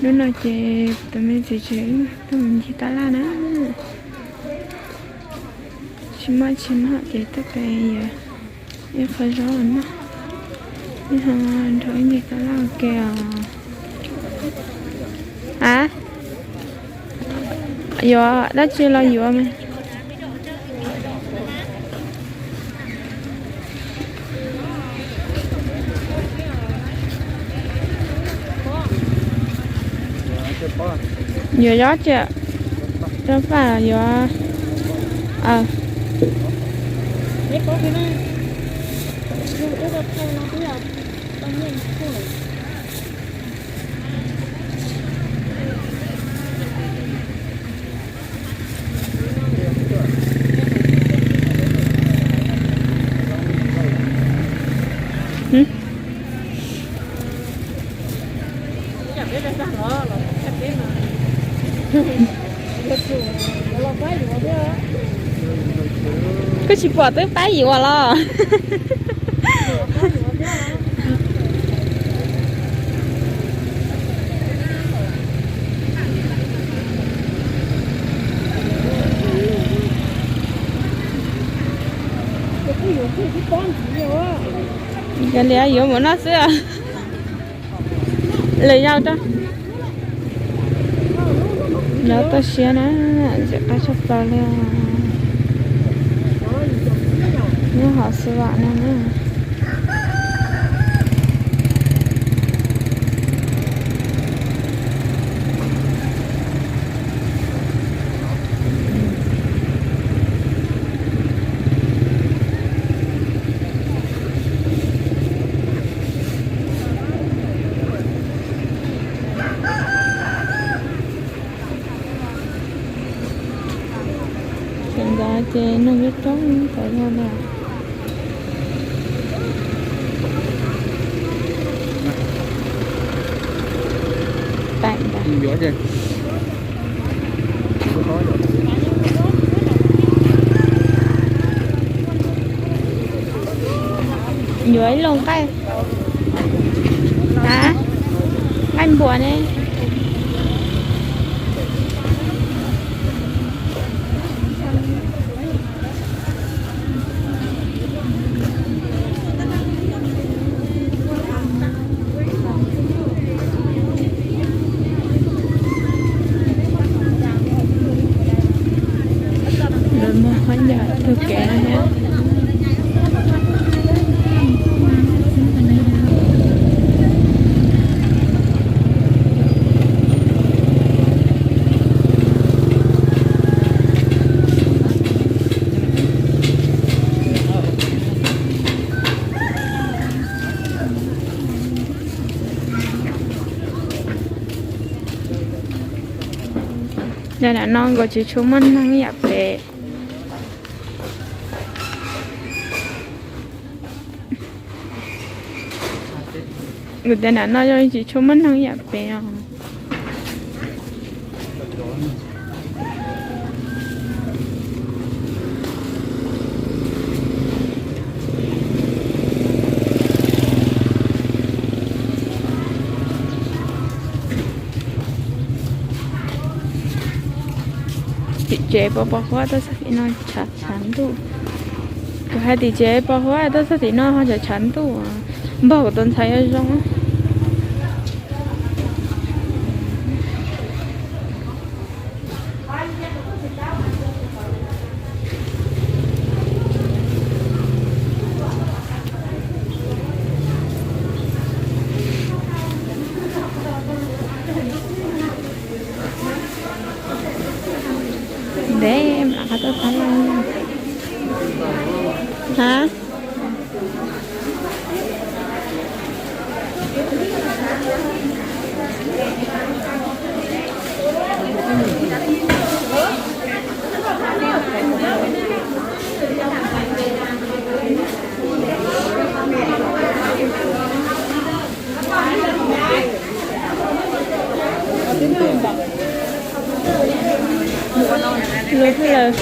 Hnub no ces tus me txiv tsev tuaj mus ncig tab laj na. Tsis muaj tsis noj ces tuaj pem ib qho zaub noj. Ib ho nrog wb ncig tab laj ua ke os. A, yuav dab tsi los yuav mas. Yuav zaub tsi? Zaub paj los yuav. Koj tsis pom twb pab yuav los. Yog li yuav mus noj xwb. Lwm zaus rau. Lawv toj siab na, ntxim qab tshaj plaws li. Nyob hauv Xav Vam no na. Thaum ntawd ces neeg coob coob tau yog na. Teem ntag. Yuav ib loo nqaij, a, nqaij npua ne. Lawv muag khaub ncaws taug kev no thiab. Ntawm no nkaus tsis tshua muaj neeg ib yam pem. Kuv tias nram no yog tsis tshua muaj neeg ib yam pem os. Tim tsev pos pos huab tuaj txog tim no tshav tshav ntuj. Kuv hais tim tsev pos huab tuaj txog tim no ho tshav tshav ntuj, npog kuv tus ntxhais yuav zoo. Ntev mam qhov tuaj tab laj. Ha. Lub lawm.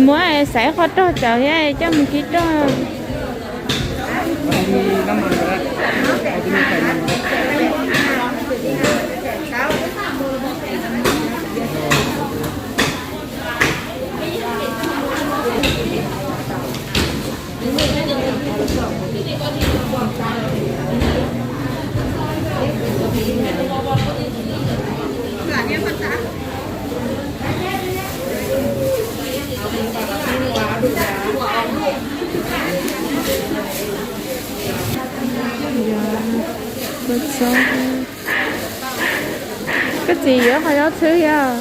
Muab xaiv qhov rog cawv thiab coj mus kib rog. Koj txiv yuav qhov zaub txhwb yog?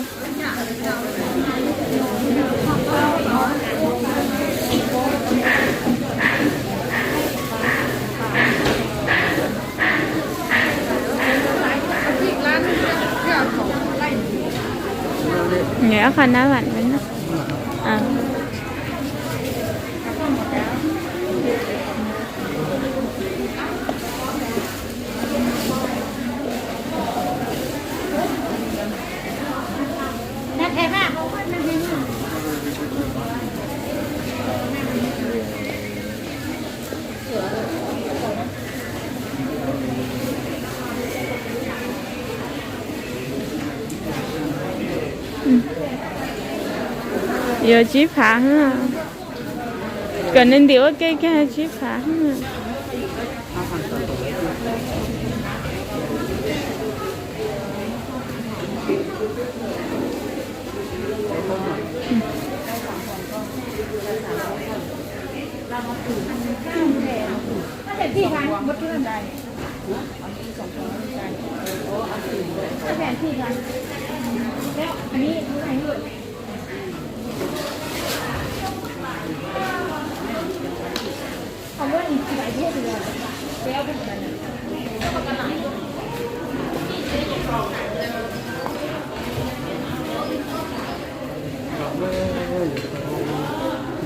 Qhov na vam. Yuav tsib phav. Kom nws ntim ua ke kiag tsib phav.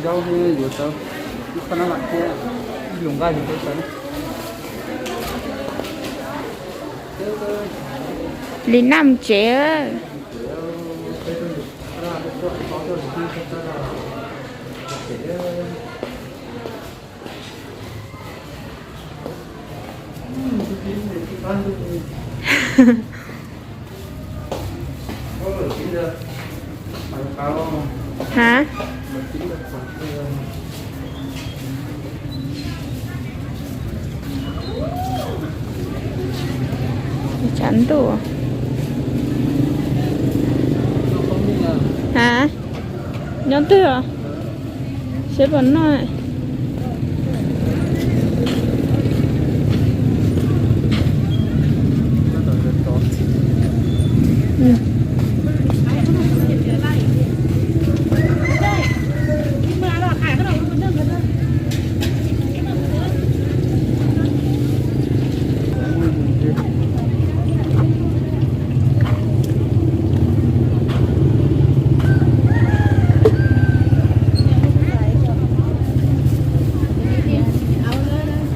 Zaub thiab yuav tau ib qho nab vam thiab ib lus nqaij li tau. Li naj mus tsev. Ha? Tshav ntuj. Ha? Nyob twg os? Seb puas noj.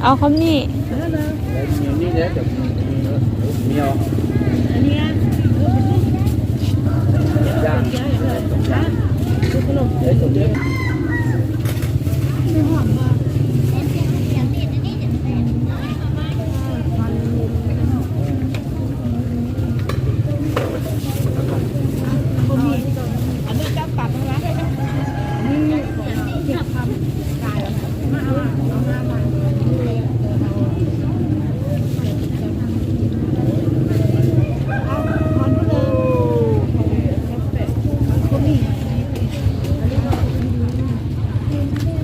Au qhov mij.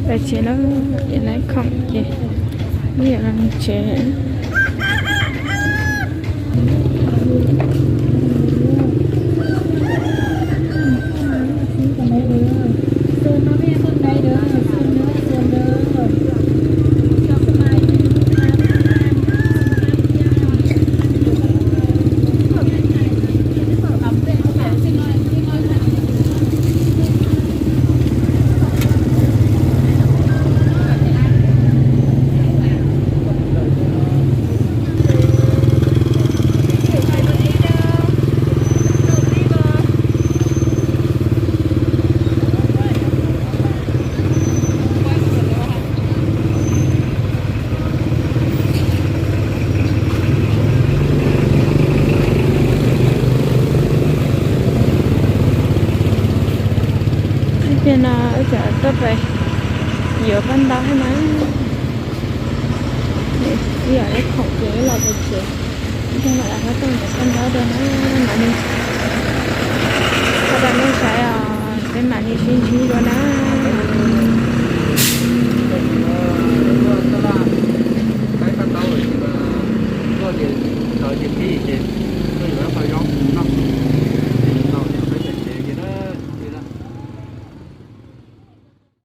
Peb tsev lawm, es lawv khoom ces Ib yam li tsev. Tiag no wb tseem tuaj pem yuav paj ntaub thiab na. Ib yam li khoom ces wb los pem tsev, ib tug mam li ho tuaj yuav paj ntaub rau na, mam li thaij rau nej saib os, peb mam li sib ntsib dua na.